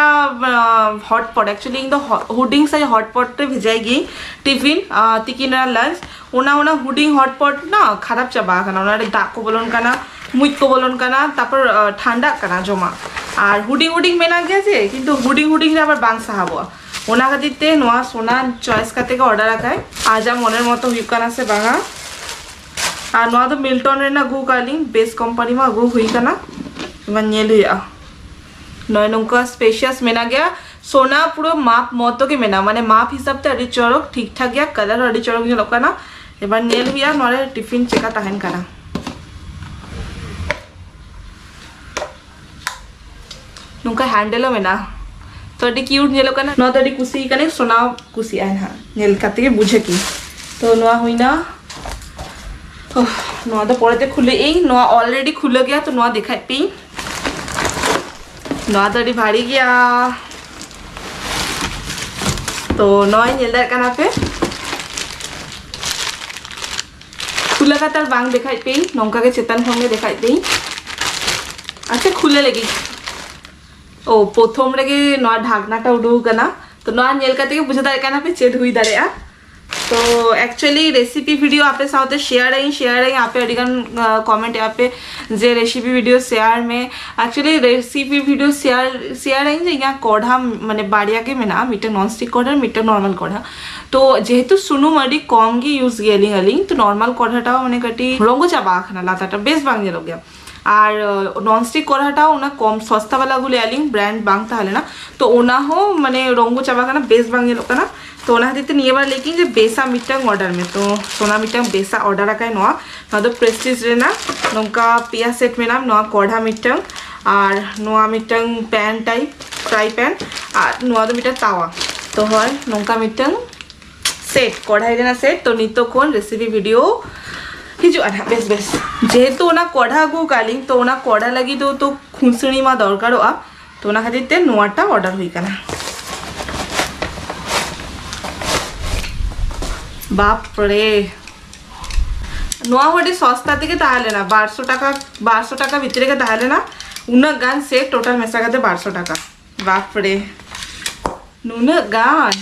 ᱦᱚᱴᱯᱚᱴ, ᱮᱠᱪᱩᱭᱮᱞᱤ ᱤᱧ ᱫᱚ ᱦᱩᱰᱤᱝ ᱥᱟᱭᱤᱡ ᱦᱚᱴᱯᱚᱴ ᱨᱮ ᱵᱷᱮᱡᱟᱭ ᱜᱤᱭᱟᱹᱧ ᱴᱤᱯᱷᱤᱱ, ᱟᱸ, ᱛᱤᱠᱤᱱ ᱨᱮᱱᱟᱜ ᱞᱟᱧᱪ᱾ ᱚᱱᱟ ᱚᱱᱟ ᱦᱩᱰᱤᱝ ᱦᱚᱴᱯᱚᱴ ᱱᱟ ᱠᱷᱟᱨᱟᱯ ᱪᱟᱵᱟ ᱟᱠᱟᱱᱟ, ᱚᱱᱟ ᱨᱮ ᱫᱟᱜ ᱠᱚ ᱵᱚᱞᱚᱱ ᱠᱟᱱᱟ, ᱢᱩᱡ ᱠᱚ ᱵᱚᱞᱚᱱ ᱠᱟᱱᱟ, ᱛᱟᱨᱯᱚᱨ ᱟᱸ, ᱴᱷᱟᱱᱰᱟᱜ ᱠᱟᱱᱟ ᱡᱚᱢᱟᱜ᱾ ᱟᱨ ᱦᱩᱰᱤᱝ ᱦᱩᱰᱤᱝ ᱢᱮᱱᱟᱜ ᱜᱮᱭᱟ ᱡᱮ, ᱠᱤᱱᱛᱩ ᱦᱩᱰᱤᱝ ᱦᱩᱰᱤᱝ ᱨᱮ ᱟᱵᱟᱨ ᱵᱟᱝ ᱥᱟᱦᱟᱵᱚᱜᱼᱟ᱾ ᱚᱱᱟ ᱠᱷᱟᱹᱛᱤᱨ ᱛᱮ ᱱᱚᱣᱟ ᱥᱳᱱᱟ ᱪᱚᱭᱮᱥ ᱠᱟᱛᱮ ᱜᱮ ᱚᱰᱟᱨ ᱟᱠᱟᱫ᱾ ᱟᱡᱟᱜ ᱢᱚᱱᱮᱨ ᱢᱚᱛᱚ ᱦᱩᱭᱩᱜ ᱠᱟᱱᱟ ᱥᱮ ᱵᱟᱝᱟ᱾ ᱟᱨ ᱱᱚᱣᱟ ᱫᱚ ᱢᱤᱞᱴᱚᱱ ᱨᱮᱱᱟᱜ ᱟᱹᱜᱩ ᱟᱠᱟᱫ ᱞᱤᱧ, ᱵᱮᱥ ᱠᱳᱢᱯᱟᱱᱤ ᱢᱟ ᱟᱹᱜᱩ ᱦᱩᱭ ᱠᱟᱱᱟ᱾ ᱮᱵᱟᱨ ᱧᱮᱞ ᱦᱩᱭᱩᱜᱼᱟ᱾ ᱱᱚᱜᱼᱚᱭ ᱱᱚᱝᱠᱟ ᱥᱯᱮᱥᱤᱭᱟᱥ ᱢᱮᱱᱟᱜ ᱜᱮᱭᱟ᱾ ᱥᱳᱱᱟ ᱯᱩᱨᱟᱹ ᱢᱟᱯ ᱢᱚᱛᱚ ᱜᱮ ᱢᱮᱱᱟᱜᱼᱟ, ᱢᱟᱱᱮ ᱢᱟᱯ ᱦᱤᱥᱟᱹᱵ ᱛᱮ ᱟᱹᱰᱤ ᱪᱚᱨᱚᱠ ᱴᱷᱤᱠ ᱴᱷᱟᱠ ᱜᱮᱭᱟ, ᱠᱟᱞᱟᱨ ᱦᱚᱸ ᱟᱹᱰᱤ ᱪᱚᱨᱚᱠ ᱧᱮᱞᱚᱜ ᱠᱟᱱᱟ᱾ ᱮᱵᱟᱨ ᱧᱮᱞ ᱦᱩᱭᱩᱜᱼᱟ ᱱᱚᱣᱟ ᱨᱮ ᱴᱤᱯᱷᱤᱱ ᱪᱮᱠᱟ ᱛᱟᱦᱮᱱ ᱠᱟᱱᱟ᱾ ᱱᱚᱝᱠᱟ ᱦᱮᱱᱰᱮᱞ ᱦᱚᱸ ᱢᱮᱱᱟᱜᱼᱟ, ᱛᱚ ᱟᱹᱰᱤ ᱠᱤᱭᱩᱴ ᱧᱮᱞᱚᱜ ᱠᱟᱱᱟ᱾ ᱱᱚᱣᱟ ᱫᱚ ᱟᱹᱰᱤ ᱠᱩᱥᱤ ᱠᱟᱹᱱᱟᱹᱧ, ᱥᱳᱱᱟ ᱠᱩᱥᱤᱭᱟᱜᱼᱟᱭ ᱱᱟᱦᱟᱜ, ᱧᱮᱞ ᱠᱟᱛᱮ ᱜᱮ ᱵᱩᱡᱷᱟᱹᱣ ᱠᱤ᱾ ᱛᱚ ᱱᱚᱣᱟ ᱦᱩᱭᱱᱟ᱾ ᱳᱦ, ᱱᱚᱣᱟ ᱫᱚ ᱯᱚᱨᱮᱛᱮ ᱠᱷᱩᱞᱟᱹᱜ ᱟᱹᱧ, ᱱᱚᱣᱟ ᱚᱞᱨᱮᱰᱤ ᱠᱷᱩᱞᱟᱹ ᱜᱮᱭᱟ, ᱛᱚ ᱱᱚᱣᱟ ᱫᱮᱠᱷᱟᱭ ᱯᱮ᱾ ᱱᱚᱣᱟ ᱫᱚ ᱟᱹᱰᱤ ᱵᱷᱟᱨᱤ ᱜᱮᱭᱟ᱾ ᱛᱚ ᱱᱚᱣᱟ ᱧᱮᱞ ᱫᱟᱲᱮᱭᱟᱜ ᱠᱟᱱᱟ ᱯᱮ, ᱠᱷᱩᱞᱟᱹ ᱠᱟᱛᱮ ᱵᱟᱝ ᱫᱮᱠᱷᱟᱭ ᱯᱮ, ᱱᱚᱝᱠᱟ ᱜᱮ ᱪᱮᱛᱟᱱ ᱠᱷᱚᱱ ᱜᱮ ᱫᱮᱠᱷᱟᱭ ᱯᱮ᱾ ᱟᱪᱪᱷᱟ, ᱠᱷᱩᱞᱟᱹ ᱞᱟᱹᱜᱤᱫ, ᱳ, ᱯᱨᱚᱛᱷᱚᱢ ᱨᱮᱜᱮ ᱱᱚᱣᱟ ᱰᱷᱟᱠᱱᱟᱴᱟ ᱩᱰᱩᱠ ᱟᱠᱟᱱᱟ᱾ ᱛᱚ ᱱᱚᱣᱟ ᱧᱮᱞ ᱠᱟᱛᱮ ᱜᱮ ᱵᱩᱡᱷᱟᱹᱣ ᱫᱟᱲᱮᱭᱟᱜ ᱠᱟᱱᱟ ᱯᱮ ᱪᱮᱫ ᱦᱩᱭ ᱫᱟᱲᱮᱭᱟᱜᱼᱟ᱾ ᱛᱚ actually recipe video ᱟᱯᱮ ᱥᱟᱶᱛᱮ share ᱟᱹᱧ, share ᱟᱹᱧ, ᱟᱯᱮ ᱟᱹᱰᱤ ᱜᱟᱱ comment ᱮᱫᱼᱟ ᱯᱮ ᱡᱮ recipe video share ᱢᱮ᱾ Actually recipe video share share ᱟᱹᱧ ᱡᱮ ᱤᱧᱟᱹᱜ ᱠᱚᱲᱦᱟ ᱢᱟᱱᱮ ᱵᱟᱨᱭᱟ ᱜᱮ ᱢᱮᱱᱟᱜᱼᱟ, ᱢᱤᱫᱴᱟᱝ non stick ᱠᱚᱲᱦᱟ ᱟᱨ ᱢᱤᱫᱴᱟᱝ normal ᱠᱚᱲᱦᱟ᱾ ᱛᱚ ᱡᱮᱦᱮᱛᱩ ᱥᱩᱱᱩᱢ ᱟᱹᱰᱤ ᱠᱚᱢ ᱜᱮ use ᱜᱮᱭᱟᱞᱤᱧ ᱟᱹᱞᱤᱧ, ᱛᱚ normal ᱠᱚᱲᱦᱟᱴᱟᱜ ᱢᱟᱱᱮ ᱠᱟᱹᱴᱤᱡ ᱨᱚᱝᱜᱚ ᱪᱟᱵᱟ ᱟᱠᱟᱱᱟ, ᱞᱟᱛᱟᱨᱴᱟ ᱵᱮᱥ ᱵᱟᱝ ᱧᱮᱞᱚᱜ ᱜᱮᱭᱟ᱾ ᱟᱨ non stick ᱠᱚᱲᱦᱟᱴᱟᱜ ᱚᱱᱟ ᱠᱚᱢ ᱥᱚᱥᱛᱟ ᱵᱟᱞᱟ ᱟᱹᱜᱩ ᱞᱮᱫᱼᱟ ᱞᱤᱧ, brand ᱵᱟᱝ ᱛᱟᱦᱮᱸ ᱞᱮᱱᱟ, ᱛᱚ ᱚᱱᱟ ᱦᱚᱸ ᱢᱟᱱᱮ ᱨᱚᱝᱜᱚ ᱪᱟᱵᱟ ᱟᱠᱟᱱᱟ, ᱵᱮᱥ ᱵᱟᱝ ᱧᱮᱞᱚᱜ ᱠᱟᱱᱟ᱾ ᱛᱚ ᱚᱱᱟ ᱠᱷᱟᱹᱛᱤᱨ ᱛᱮ ᱱᱤᱭᱟᱹ ᱵᱟᱨ ᱞᱟᱹᱭ ᱠᱤᱧ ᱡᱮ ᱵᱮᱥᱟᱜ ᱢᱤᱫᱴᱟᱝ order ᱢᱮ᱾ ᱛᱚ ᱥᱳᱱᱟ ᱢᱤᱫᱴᱟᱝ ᱵᱮᱥᱟᱜ order ᱟᱠᱟᱫ ᱱᱚᱣᱟ᱾ ᱱᱚᱣᱟ ᱫᱚ Prestige ᱨᱮᱱᱟᱜ, ᱱᱚᱝᱠᱟ ᱯᱮᱭᱟ set ᱢᱮᱱᱟᱜᱼᱟ, ᱱᱚᱣᱟ ᱠᱚᱲᱦᱟ ᱢᱤᱫᱴᱟᱝ ᱟᱨ ᱱᱚᱣᱟ ᱢᱤᱫᱴᱟᱝ pan type, fry pan, ᱟᱨ ᱱᱚᱣᱟ ᱫᱚ ᱢᱤᱫᱴᱟᱝ ᱛᱟᱣᱟ᱾ ᱛᱚ ᱦᱳᱭ, ᱱᱚᱝᱠᱟ ᱢᱤᱫᱴᱟᱝ set, ᱠᱚᱲᱦᱟᱭ ᱨᱮᱱᱟᱜ set᱾ ᱛᱚ ᱱᱤᱛᱚᱜ ᱠᱷᱚᱱ recipe video ᱦᱤᱡᱩᱜᱼᱟ ᱱᱟᱦᱟᱜ ᱵᱮᱥ ᱵᱮᱥ᱾ ᱡᱮᱦᱮᱛᱩ ᱚᱱᱟ ᱠᱚᱲᱦᱟ ᱟᱹᱜᱩ ᱟᱠᱟᱫ ᱞᱤᱧ, ᱛᱚ ᱚᱱᱟ ᱠᱚᱲᱦᱟ ᱞᱟᱹᱜᱤᱫ ᱫᱚ ᱛᱚ ᱠᱷᱩᱥᱲᱤ ᱢᱟ ᱫᱚᱨᱠᱟᱨᱚᱜᱼᱟ, ᱛᱚ ᱚᱱᱟ ᱠᱷᱟᱹᱛᱤᱨ ᱛᱮ ᱱᱚᱣᱟᱴᱟᱜ order ᱦᱩᱭ ᱠᱟᱱᱟ᱾ ᱵᱟᱯ ᱨᱮ, ᱱᱚᱣᱟ ᱦᱚᱸ ᱟᱹᱰᱤ ᱥᱚᱥᱛᱟ ᱛᱮᱜᱮ ᱛᱟᱦᱮᱸ ᱞᱮᱱᱟ, ᱵᱟᱨᱥᱚ ᱴᱟᱠᱟ, ᱵᱟᱨᱥᱚ ᱴᱟᱠᱟ ᱵᱷᱤᱛᱨᱤ ᱨᱮᱜᱮ ᱛᱟᱦᱮᱸ ᱞᱮᱱᱟ᱾ ᱩᱱᱟᱹᱜ ᱜᱟᱱ set total ᱢᱮᱥᱟ ᱠᱟᱛᱮ ᱵᱟᱨᱥᱚ ᱴᱟᱠᱟ᱾ ᱵᱟᱯ ᱨᱮ, ᱱᱩᱱᱟᱹᱜ ᱜᱟᱱ᱾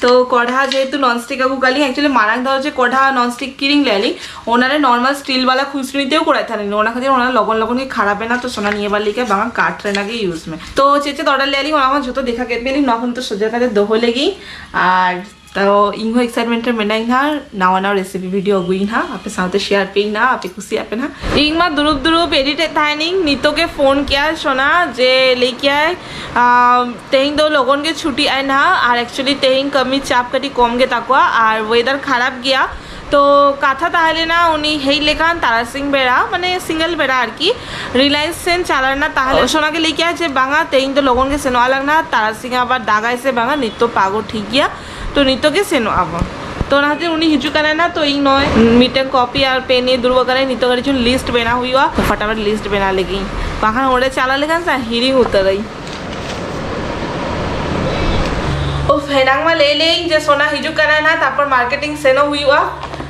ᱛᱚ ᱠᱚᱲᱦᱟ ᱡᱮᱦᱮᱛᱩ ᱱᱚᱱ ᱥᱴᱤᱠ ᱟᱹᱜᱩ ᱠᱟᱜ ᱞᱤᱧ, actually ᱢᱟᱲᱟᱝ ᱫᱷᱟᱣ ᱡᱮ ᱠᱚᱲᱦᱟ ᱱᱚᱱ ᱥᱴᱤᱠ ᱠᱤᱨᱤᱧ ᱞᱮᱜᱼᱟ ᱞᱤᱧ, ᱚᱱᱟᱨᱮ ᱱᱚᱨᱢᱟᱞ ᱥᱴᱤᱞ ᱵᱟᱞᱟ ᱠᱷᱩᱥᱱᱤ ᱛᱮᱜᱮ ᱠᱚᱨᱟᱣᱮᱫ ᱛᱟᱦᱮᱱᱟᱞᱤᱧ, ᱚᱱᱟ ᱠᱷᱟᱹᱛᱤᱨ ᱚᱱᱟ ᱞᱚᱜᱚᱱ ᱞᱚᱜᱚᱱ ᱜᱮ ᱠᱷᱟᱨᱟᱯ ᱮᱱᱟ᱾ ᱛᱚ ᱥᱳᱱᱟ ᱱᱤᱭᱟᱹ ᱵᱟᱨ ᱞᱮᱠᱟ ᱵᱟᱝᱟ, ᱠᱟᱴ ᱨᱮᱱᱟᱜ ᱜᱮ ᱤᱭᱩᱡᱽ ᱢᱮ᱾ ᱛᱚ ᱪᱮᱫ ᱪᱮᱫ ᱚᱰᱟᱨ ᱞᱮᱜᱼᱟ ᱞᱤᱧ ᱚᱱᱟ ᱦᱚᱸ ᱡᱷᱚᱛᱚ ᱫᱮᱠᱷᱟ ᱠᱮᱫ ᱯᱮᱭᱟᱞᱤᱧ, ᱱᱚᱣᱟ ᱠᱷᱚᱱ ᱛᱚ ᱥᱚᱡᱟ ᱠᱟᱛᱮ ᱫᱚᱦᱚ ᱞᱟᱹᱜᱤᱫ᱾ ᱟᱨ ᱛᱚ ᱤᱧ ᱦᱚᱸ ᱮᱠᱥᱟᱭᱴᱢᱮᱱᱴ ᱨᱮ ᱢᱮᱱᱟᱧ ᱦᱟᱸᱜ, ᱱᱟᱣᱟ ᱱᱟᱣᱟ ᱨᱮᱥᱤᱯᱤ ᱵᱷᱤᱰᱤᱭᱳ ᱟᱹᱜᱩᱭᱤᱧ ᱦᱟᱸᱜ, ᱟᱯᱮ ᱥᱟᱶᱛᱮ ᱥᱮᱭᱟᱨ ᱯᱮᱭᱟᱧ ᱱᱟᱦᱟᱜ, ᱟᱯᱮ ᱠᱩᱥᱤᱭᱟᱜ ᱯᱮ ᱱᱟᱦᱟᱜ᱾ ᱤᱧ ᱢᱟ ᱫᱩᱲᱩᱵ ᱫᱩᱲᱩᱵ ᱮᱰᱤᱴ ᱮᱫ ᱛᱟᱦᱮᱱᱤᱧ, ᱱᱤᱛᱚᱜ ᱜᱮ ᱯᱷᱳᱱ ᱠᱮᱜᱼᱟᱭ ᱥᱳᱱᱟ ᱡᱮ ᱞᱟᱹᱭ ᱠᱮᱜᱼᱟᱭ, ᱟᱢ, ᱛᱮᱦᱮᱧ ᱫᱚ ᱞᱚᱜᱚᱱ ᱜᱮ ᱪᱷᱩᱴᱤᱜ ᱟᱭ ᱱᱟᱦᱟᱜ, ᱟᱨ actually ᱛᱮᱦᱮᱧ ᱠᱟᱹᱢᱤ ᱪᱟᱯ ᱠᱟᱹᱴᱤᱡ ᱠᱚᱢ ᱜᱮ ᱛᱟᱠᱚᱣᱟ ᱟᱨ ᱣᱮᱫᱟᱨ ᱠᱷᱟᱨᱟᱯ ᱜᱮᱭᱟ᱾ ᱛᱚ ᱠᱟᱛᱷᱟ ᱛᱟᱦᱮᱸ ᱞᱮᱱᱟ ᱩᱱᱤ ᱦᱮᱡ ᱞᱮᱠᱷᱟᱱ ᱛᱟᱨᱟᱥᱤᱧ ᱵᱮᱲᱟ, ᱢᱟᱱᱮ ᱥᱤᱸᱜᱟᱹᱞ ᱵᱮᱲᱟ ᱟᱨᱠᱤ, ᱨᱤᱞᱟᱭᱮᱱᱥ ᱥᱮᱱ ᱪᱟᱞᱟᱣ ᱨᱮᱱᱟᱜ ᱛᱟᱦᱮᱸ ᱞᱮᱱᱟ᱾ ᱥᱳᱱᱟ ᱜᱮ ᱞᱟᱹᱭ ᱠᱮᱜᱼᱟ ᱡᱮ ᱵᱟᱝᱟ, ᱛᱮᱦᱮᱧ ᱫᱚ ᱞᱚᱜᱚᱱ ᱜᱮ ᱥᱮᱱᱚᱜ ᱟᱞᱟᱝ ᱱᱟᱦᱟᱜ, ᱛᱟᱨᱟᱥᱤᱧ ᱟᱵᱟᱨ ᱫᱟᱜᱟᱭ ᱥᱮ ᱵᱟᱝᱟ, ᱱᱤᱛᱚᱜ ᱯᱟᱜᱚ ᱴᱷᱤᱠ ᱜᱮᱭᱟ, ᱛᱚ ᱱᱤᱛᱚᱜ ᱜᱮ ᱥᱮᱱᱚᱜ ᱟᱵᱚᱱ᱾ ᱛᱚ ᱚᱱᱟ ᱠᱷᱟᱹᱛᱤᱨ ᱩᱱᱤ ᱦᱤᱡᱩᱜ ᱠᱟᱱᱟᱭ ᱱᱟ, ᱛᱚ ᱤᱧ ᱱᱚᱜᱼᱚᱭ ᱢᱤᱫᱴᱮᱱ ᱠᱚᱯᱤ ᱟᱨ ᱯᱮᱱ ᱱᱤᱭᱮ ᱫᱩᱲᱩᱵ ᱟᱠᱟᱱᱟᱹᱧ᱾ ᱱᱤᱛᱚᱜ ᱠᱟᱹᱴᱤᱡ ᱪᱩᱞᱩᱝ ᱞᱤᱥᱴ ᱵᱮᱱᱟᱣ ᱦᱩᱭᱩᱜᱼᱟ, ᱛᱚ ᱯᱷᱟᱴᱟᱯᱷᱟᱴ ᱞᱤᱥᱴ ᱵᱮᱱᱟᱣ ᱞᱮᱜᱤᱧ, ᱵᱟᱝᱠᱷᱟᱱ ᱚᱸᱰᱮ ᱪᱟᱞᱟᱣ ᱞᱮᱠᱷᱟᱱ ᱥᱮ ᱦᱤᱲᱤᱧ ᱩᱛᱟᱹᱨᱟᱹᱧ᱾ ᱳᱯᱷ, ᱮᱱᱟᱝ ᱢᱟ ᱞᱟᱹᱭ ᱞᱮᱭᱟᱹᱧ ᱡᱮ ᱥᱳᱱᱟ ᱦᱤᱡᱩᱜ ᱠᱟᱱᱟᱭ ᱱᱟ, ᱛᱟᱨᱯᱚᱨ ᱢᱟᱨᱠᱮᱴᱤᱝ ᱥᱮᱱᱚᱜ ᱦᱩᱭᱩᱜᱼᱟ᱾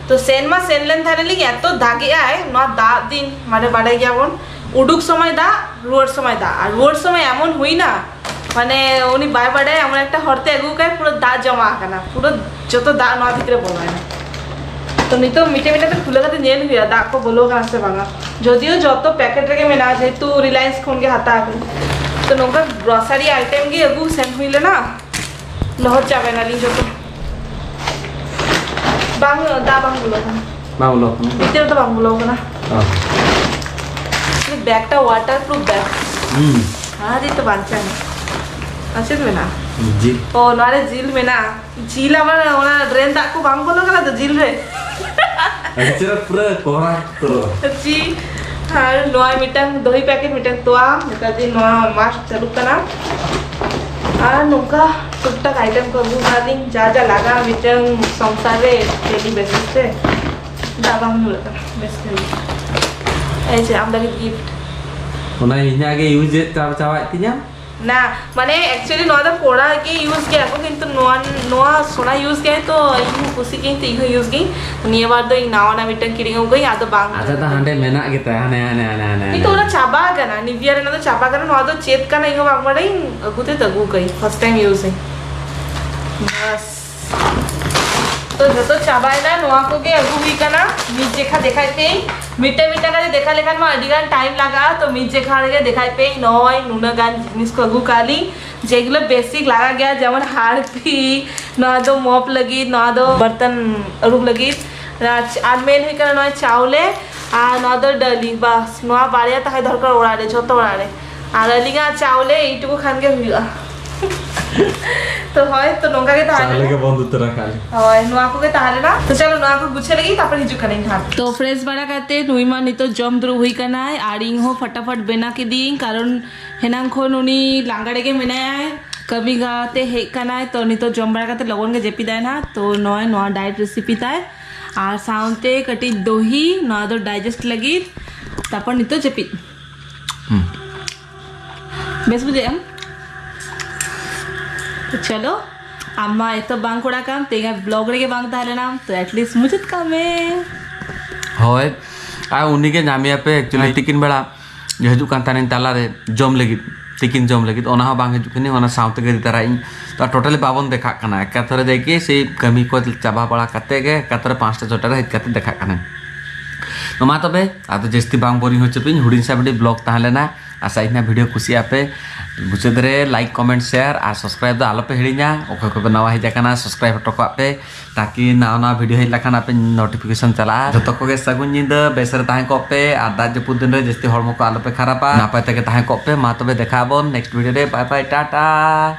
ᱛᱚ ᱥᱮᱱ ᱢᱟ ᱥᱮᱱ ᱞᱮᱱ ᱛᱟᱦᱮᱱᱟᱞᱤᱧ, ᱮᱛᱚ ᱫᱟᱜ ᱮᱜᱼᱟᱭ ᱱᱚᱣᱟ ᱫᱟᱜ ᱫᱤᱱ, ᱢᱟᱱᱮ ᱵᱟᱰᱟᱭ ᱜᱮᱭᱟᱵᱚᱱ, ᱩᱰᱩᱠ ᱥᱚᱢᱚᱭ ᱫᱟᱜ, ᱨᱩᱣᱟᱹᱲ ᱥᱚᱢᱚᱭ ᱫᱟᱜ, ᱟᱨ ᱨᱩᱣᱟᱹᱲ ᱥᱚᱢᱚᱭ ᱮᱢᱚᱱ ᱦᱩᱭᱱᱟ, ᱢᱟᱱᱮ ᱩᱱᱤ ᱵᱟᱭ ᱵᱟᱰᱟᱭᱟ, ᱮᱢᱚᱱ ᱮᱠᱴᱟ ᱦᱚᱨᱛᱮ ᱟᱹᱜᱩ ᱠᱟᱭ, ᱯᱩᱨᱟᱹ ᱫᱟᱜ ᱡᱚᱢᱟ ᱟᱠᱟᱱᱟ, ᱯᱩᱨᱟᱹ ᱡᱚᱛᱚ ᱫᱟᱜ ᱱᱚᱣᱟ ᱵᱷᱤᱛᱨᱤ ᱨᱮ ᱵᱚᱞᱚᱭᱮᱱᱟ᱾ ᱛᱚ ᱱᱤᱛᱚᱜ ᱢᱤᱫᱴᱮᱱ ᱢᱤᱫᱴᱮᱱ ᱛᱮ ᱠᱷᱩᱞᱟᱹᱣ ᱠᱟᱛᱮ ᱧᱮᱞ ᱦᱩᱭᱩᱜᱼᱟ ᱫᱟᱜ ᱠᱚ ᱵᱚᱞᱚ ᱠᱟᱱᱟ ᱥᱮ ᱵᱟᱝᱟ, ᱡᱚᱫᱤᱭᱳ ᱡᱚᱛᱚ ᱯᱮᱠᱮᱴ ᱨᱮᱜᱮ ᱢᱮᱱᱟᱜᱼᱟ, ᱡᱮᱦᱮᱛᱩ ᱨᱤᱞᱟᱭᱮᱱᱥ ᱠᱷᱚᱱ ᱜᱮ ᱦᱟᱛᱟᱣ ᱟᱠᱟᱱᱟ᱾ ᱛᱚ ᱱᱚᱝᱠᱟ ᱜᱨᱚᱥᱟᱨᱤ ᱟᱭᱴᱮᱢ ᱜᱮ ᱟᱹᱜᱩ ᱥᱮᱱ ᱦᱩᱭ ᱞᱮᱱᱟ, ᱞᱚᱦᱚᱫ ᱪᱟᱵᱟᱭᱮᱱᱟᱞᱤᱧ ᱡᱚᱛᱚ᱾ ᱵᱟᱝ, ᱫᱟᱜ ᱵᱟᱝ ᱵᱚᱞᱚ ᱠᱟᱱᱟ᱾ ᱵᱟᱝ ᱵᱚᱞᱚ ᱠᱟᱱᱟ? ᱵᱷᱤᱛᱤᱨ ᱫᱚ ᱵᱟᱝ ᱵᱚᱞᱚ ᱠᱟᱱᱟ᱾ ᱚ᱾ ᱵᱮᱜᱽᱴᱟ ᱣᱟᱴᱟᱨ ᱯᱨᱩᱯᱷ ᱵᱮᱜᱽ᱾ ᱦᱩᱸ᱾ ᱚᱱᱟ ᱦᱚᱛᱮᱡ ᱛᱮ ᱵᱟᱧᱪᱟᱣ ᱮᱱᱟ᱾ ᱟᱨ ᱪᱮᱫ ᱢᱮᱱᱟᱜᱼᱟ? ᱡᱤᱞ᱾ ᱚ, ᱱᱚᱣᱟ ᱨᱮ ᱡᱤᱞ ᱢᱮᱱᱟᱜᱼᱟ᱾ ᱡᱤᱞ ᱟᱵᱟᱨ ᱚᱱᱟ ᱰᱨᱮᱱ ᱫᱟᱜ ᱠᱚ ᱵᱟᱝ ᱵᱚᱞᱚ ᱠᱟᱱᱟ ᱛᱚ ᱡᱤᱞ ᱨᱮ? ᱟᱹᱰᱤ ᱪᱮᱦᱨᱟ ᱯᱩᱨᱟᱹ ᱠᱚᱦᱨᱟ ᱩᱛᱟᱹᱨᱚᱜᱼᱟ᱾ ᱡᱤᱞ᱾ ᱟᱨ ᱱᱚᱣᱟ ᱢᱤᱫᱴᱟᱝ ᱫᱚᱦᱤ ᱯᱮᱠᱮᱴ, ᱢᱤᱫᱴᱟᱝ ᱛᱚᱣᱟ, ᱱᱮᱛᱟᱨ ᱫᱤᱱ ᱱᱚᱣᱟ ᱢᱟᱥᱴ ᱪᱟᱹᱞᱩᱜ ᱠᱟᱱᱟ᱾ ᱟᱨ ᱱᱚᱝᱠᱟ ᱴᱩᱠ ᱴᱟᱠ ᱟᱭᱴᱮᱢ ᱠᱚ ᱟᱹᱜᱩ ᱠᱟᱫᱤᱧ, ᱡᱟ ᱡᱟ ᱞᱟᱜᱟᱜᱼᱟ ᱢᱤᱫᱴᱟᱝ ᱥᱚᱝᱥᱟᱨ ᱨᱮ ᱰᱮᱞᱤ ᱵᱮᱥᱤᱥ ᱨᱮ᱾ ᱫᱟᱜ ᱵᱟᱝ ᱧᱩᱨᱟᱹᱜ ᱠᱟᱱᱟ, ᱵᱮᱥ ᱜᱮ ᱦᱩᱭᱩᱜᱼᱟ᱾ ᱮᱭ ᱡᱮ ᱟᱢ ᱞᱟᱹᱜᱤᱫ ᱜᱤᱯᱷᱴ᱾ ᱚᱱᱟ ᱤᱧᱟᱹᱜ ᱜᱮ ᱤᱭᱩᱡᱽ ᱮᱫ ᱪᱟᱵᱟ ᱪᱟᱵᱟᱭᱮᱫ ᱛᱤᱧᱟᱹ᱾ ᱱᱟ, ᱢᱟᱱᱮ actually ᱱᱚᱣᱟ ᱫᱚ ᱠᱚᱲᱟ ᱜᱮ ᱤᱭᱩᱡᱽ ᱜᱮᱭᱟ ᱠᱚ, ᱠᱤᱱᱛᱩ ᱱᱚᱣᱟ, ᱱᱚᱣᱟ ᱥᱳᱱᱟ ᱤᱭᱩᱡᱽ ᱜᱮᱭᱟᱭ ᱛᱚ ᱤᱧ ᱦᱚᱸ ᱠᱩᱥᱤ ᱜᱤᱭᱟᱹᱧ ᱛᱚ ᱤᱧ ᱦᱚᱸ ᱤᱭᱩᱡᱽ ᱜᱤᱭᱟᱹᱧ᱾ ᱱᱤᱭᱟᱹ ᱵᱟᱨ ᱫᱚ ᱤᱧ ᱱᱟᱣᱟ ᱱᱟᱣᱟ ᱢᱤᱫᱴᱟᱝ ᱠᱤᱨᱤᱧ ᱟᱹᱜᱩ ᱠᱟᱹᱧ, ᱟᱫᱚ ᱵᱟᱝ ᱟᱪᱪᱷᱟ, ᱛᱚ ᱦᱟᱸᱰᱮ ᱢᱮᱱᱟᱜ ᱜᱮᱛᱟᱭᱟ, ᱦᱟᱱᱮ, ᱦᱟᱱᱮ, ᱦᱟᱱᱮ, ᱦᱟᱱᱮ, ᱦᱟᱱᱮ᱾ ᱠᱤᱱᱛᱩ ᱚᱱᱟ ᱪᱟᱵᱟ ᱟᱠᱟᱱᱟ, ᱱᱤᱵᱷᱤᱭᱟ ᱨᱮᱱᱟᱜ ᱫᱚ ᱪᱟᱵᱟ ᱟᱠᱟᱱᱟ᱾ ᱱᱚᱣᱟ ᱫᱚ ᱪᱮᱫ ᱠᱟᱱᱟ ᱤᱧ ᱦᱚᱸ ᱵᱟᱝ ᱵᱟᱰᱟᱭᱟᱹᱧ, ᱟᱹᱜᱩ ᱛᱮ ᱟᱹᱜᱩ ᱠᱟᱹᱧ, first time using᱾ ᱵᱟᱥ᱾ ᱛᱚ ᱡᱚᱛᱚ ᱪᱟᱵᱟᱭᱮᱱᱟ, ᱱᱚᱣᱟ ᱠᱚᱜᱮ ᱟᱹᱜᱩ ᱦᱩᱭ ᱠᱟᱱᱟ᱾ ᱢᱤᱫ ᱡᱮᱠᱷᱟ ᱫᱮᱠᱷᱟᱭ ᱯᱮ, ᱢᱤᱫᱴᱟᱝ ᱢᱤᱫᱴᱟᱝ ᱠᱟᱛᱮ ᱫᱮᱠᱷᱟ ᱞᱮᱠᱷᱟᱱ ᱢᱟ ᱟᱹᱰᱤ ᱜᱟᱱ ᱴᱟᱭᱤᱢ ᱞᱟᱜᱟᱜᱼᱟ᱾ ᱛᱚ ᱢᱤᱫ ᱡᱮᱠᱷᱟ ᱨᱮᱜᱮ ᱫᱮᱠᱷᱟᱭ ᱯᱮ, ᱱᱚᱜᱼᱚᱭ ᱱᱩᱱᱟᱹᱜ ᱜᱟᱱ ᱡᱤᱱᱤᱥ ᱠᱚ ᱟᱹᱜᱩ ᱠᱟᱜ ᱞᱤᱧ, ᱡᱮᱜᱩᱞᱳ ᱵᱮᱥᱤᱠ ᱞᱟᱜᱟᱜ ᱜᱮᱭᱟ, ᱡᱮᱢᱚᱱ ᱦᱟᱨᱯᱤ, ᱱᱚᱣᱟ ᱫᱚ ᱢᱚᱯ ᱞᱟᱹᱜᱤᱫ, ᱱᱚᱣᱟ ᱫᱚ ᱵᱟᱨᱛᱚᱱ ᱟᱹᱨᱩᱵ ᱞᱟᱹᱜᱤᱫ, ᱟᱨ ᱢᱮᱱ ᱦᱩᱭᱩᱜ ᱠᱟᱱᱟ ᱱᱚᱣᱟ ᱪᱟᱣᱞᱮ, ᱟᱨ ᱱᱚᱣᱟ ᱫᱚ ᱰᱟᱹᱞᱤ᱾ ᱵᱟᱥ, ᱱᱚᱣᱟ ᱵᱟᱨᱭᱟ ᱛᱟᱦᱮᱸ ᱫᱚᱨᱠᱟᱨ ᱚᱲᱟᱜ ᱨᱮ, ᱡᱷᱚᱛᱚ ᱚᱲᱟᱜ ᱨᱮ᱾ ᱟᱨ ᱟᱹᱞᱤᱧᱟᱜ ᱪᱟᱣᱞᱮ ᱮᱭᱴᱩᱠᱩ ᱠᱷᱟᱱ ᱜᱮ ᱦᱩᱭᱩᱜᱼᱟ᱾ ᱛᱚ ᱦᱳᱭ, ᱛᱚ ᱱᱚᱝᱠᱟ ᱜᱮ ᱛᱟᱦᱮᱸ ᱪᱟᱣᱞᱮ ᱞᱮᱱᱟ᱾ ᱜᱮ ᱵᱚᱱᱫ ᱩᱛᱟᱹᱨ ᱟᱠᱟᱫ ᱞᱤᱧ᱾ ᱦᱳᱭ, ᱱᱚᱣᱟ ᱠᱚᱜᱮ ᱛᱟᱦᱮᱸ ᱞᱮᱱᱟ᱾ ᱛᱚ ᱪᱚᱞᱚ, ᱱᱚᱣᱟ ᱠᱚ ᱜᱩᱪᱷᱟᱹ ᱞᱟᱹᱜᱤᱫ, ᱛᱟᱨᱯᱚᱨ ᱦᱤᱡᱩᱜ ᱠᱟᱹᱱᱟᱹᱧ ᱦᱟᱸᱜ᱾ ᱛᱚ ᱯᱷᱨᱮᱥ ᱵᱟᱲᱟ ᱠᱟᱛᱮ ᱱᱩᱭ ᱢᱟ ᱱᱤᱛᱚᱜ ᱡᱚᱢ ᱫᱩᱲᱩᱵ ᱦᱩᱭ ᱠᱟᱱᱟᱭ, ᱟᱨ ᱤᱧ ᱦᱚᱸ ᱯᱷᱟᱴᱟᱯᱷᱟᱴ ᱵᱮᱱᱟᱣ ᱠᱤᱫᱤᱧ, ᱠᱟᱨᱚᱱ ᱦᱮᱱᱟᱝ ᱠᱷᱚᱱ ᱩᱱᱤ ᱞᱟᱸᱜᱟ ᱨᱮᱜᱮ ᱢᱮᱱᱟᱭᱟ, ᱠᱟᱹᱢᱤ ᱠᱟᱛᱮ ᱦᱮᱡ ᱠᱟᱱᱟᱭ᱾ ᱛᱚ ᱱᱤᱛᱚᱜ ᱡᱚᱢ ᱵᱟᱲᱟ ᱠᱟᱛᱮ ᱞᱚᱜᱚᱱ ᱜᱮ ᱡᱟᱹᱯᱤᱫᱟᱭ ᱱᱟᱦᱟᱜ᱾ ᱛᱚ ᱱᱚᱜᱼᱚᱭ ᱱᱚᱣᱟ ᱰᱟᱭᱮᱴ ᱨᱮᱥᱤᱯᱤ ᱛᱟᱭ, ᱟᱨ ᱥᱟᱶᱛᱮ ᱠᱟᱹᱴᱤᱡ ᱫᱚᱦᱤ, ᱱᱚᱣᱟ ᱫᱚ ᱰᱟᱭᱡᱮᱥᱴ ᱞᱟᱹᱜᱤᱫ᱾ ᱛᱟᱨᱯᱚᱨ ᱱᱤᱛᱚᱜ ᱡᱟᱹᱯᱤᱫ᱾ ᱦᱩᱸ᱾ ᱵᱮᱥ ᱵᱩᱡᱷᱟᱹᱜ ᱮᱢ? ᱛᱚ ᱪᱚᱞᱚ, ᱟᱢ ᱢᱟ ᱮᱛᱚ ᱵᱟᱝ ᱠᱚᱲᱟ ᱠᱟᱱ, ᱛᱮᱦᱮᱧᱟᱜ ᱵᱞᱚᱜ ᱨᱮᱜᱮ ᱵᱟᱝ ᱛᱟᱦᱮᱸ ᱞᱮᱱᱟᱢ, ᱛᱚ ᱮᱴᱞᱤᱥᱴ ᱢᱩᱪᱟᱹᱫ ᱠᱟᱜ ᱢᱮ᱾ ᱦᱳᱭ, ᱟᱨ ᱩᱱᱤᱜᱮ ᱧᱟᱢᱮᱭᱟ ᱯᱮ actually᱾ ᱛᱤᱠᱤᱱ ᱵᱮᱲᱟ ᱡᱮ ᱦᱤᱡᱩᱜ ᱠᱟᱱ ᱛᱟᱦᱮᱱᱟᱹᱧ ᱛᱟᱞᱟᱨᱮ ᱡᱚᱢ ᱞᱟᱹᱜᱤᱫ, ᱛᱤᱠᱤᱱ ᱡᱚᱢ ᱞᱟᱹᱜᱤᱫ, ᱚᱱᱟ ᱦᱚᱸ ᱵᱟᱝ ᱦᱤᱡᱩᱜ ᱠᱟᱱᱟᱹᱧ, ᱚᱱᱟ ᱥᱟᱶ ᱛᱮᱜᱮ ᱤᱫᱤ ᱛᱟᱨᱟᱭᱤᱧ᱾ ᱛᱚ ᱴᱳᱴᱟᱞᱤ ᱵᱟᱵᱚᱱ ᱫᱮᱠᱷᱟᱜ ᱠᱟᱱᱟ, ᱮᱠᱟᱛᱚᱨᱮ ᱡᱟᱭᱠᱤ ᱥᱮᱭ ᱠᱟᱹᱢᱤ ᱠᱚ ᱪᱟᱵᱟ ᱵᱟᱲᱟ ᱠᱟᱛᱮ ᱜᱮ ᱮᱠᱟᱛᱚᱨᱮ ᱯᱟᱸᱪᱴᱟ ᱪᱷᱚᱴᱟ ᱨᱮ ᱦᱮᱡ ᱠᱟᱛᱮ ᱫᱮᱠᱷᱟᱜ ᱠᱟᱱᱟᱹᱧ᱾ ᱛᱚ ᱢᱟ ᱛᱚᱵᱮ, ᱟᱫᱚ ᱡᱟᱹᱥᱛᱤ ᱵᱟᱝ ᱵᱳᱨᱤᱝ ᱦᱚᱪᱚ ᱯᱮᱧ, ᱦᱩᱰᱤᱧ ᱥᱟ ᱵᱤᱰᱤ ᱵᱞᱚᱜ ᱛᱟᱦᱮᱸ ᱞᱮᱱᱟ᱾ ᱟᱥᱟᱭᱟᱹᱧ ᱱᱟ ᱵᱷᱤᱰᱤᱭᱳ ᱠᱩᱥᱤᱭᱟᱜ ᱯᱮ᱾ ᱢᱩᱪᱟᱹᱫ ᱨᱮ ᱞᱟᱭᱤᱠ, ᱠᱚᱢᱮᱱᱴ, ᱥᱮᱭᱟᱨ ᱟᱨ ᱥᱟᱵᱥᱠᱨᱟᱭᱤᱵ ᱫᱚ ᱟᱞᱚᱯᱮ ᱦᱤᱲᱤᱧᱟ᱾ ᱚᱠᱚᱭ ᱠᱚᱯᱮ ᱱᱟᱣᱟ ᱦᱮᱡ ᱟᱠᱟᱱᱟ, ᱥᱟᱵᱥᱠᱨᱟᱭᱤᱵ ᱦᱚᱴᱚ ᱠᱟᱜ ᱯᱮ, ᱛᱟᱠᱤ ᱱᱟᱣᱟ ᱱᱟᱣᱟ ᱵᱷᱤᱰᱤᱭᱳ ᱦᱮᱡ ᱞᱮᱠᱷᱟᱱ ᱟᱯᱮ ᱱᱳᱴᱤᱯᱷᱤᱠᱮᱥᱚᱱ ᱪᱟᱞᱟᱜᱼᱟ᱾ ᱡᱚᱛᱚ ᱠᱚᱜᱮ ᱥᱟᱹᱜᱩᱱ ᱧᱤᱫᱟᱹ, ᱵᱮᱥ ᱨᱮ ᱛᱟᱦᱮᱸ ᱠᱚᱜ ᱯᱮ ᱟᱨ ᱫᱟᱜ ᱡᱟᱹᱯᱩᱫ ᱫᱤᱱ ᱨᱮ ᱡᱟᱹᱥᱛᱤ ᱦᱚᱲᱢᱚ ᱠᱚ ᱟᱞᱚᱯᱮ ᱠᱷᱟᱨᱟᱯᱟ, ᱱᱟᱯᱟᱭ ᱛᱮᱜᱮ ᱛᱟᱦᱮᱸ ᱠᱚᱜ ᱯᱮ᱾ ᱢᱟ ᱛᱚᱵᱮ ᱫᱮᱠᱷᱟᱜ ᱟᱵᱚᱱ ᱱᱮᱠᱥᱴ ᱵᱷᱤᱰᱤᱭᱳ ᱨᱮ, ᱵᱟᱭ ᱵᱟᱭ, ᱴᱟᱴᱟ᱾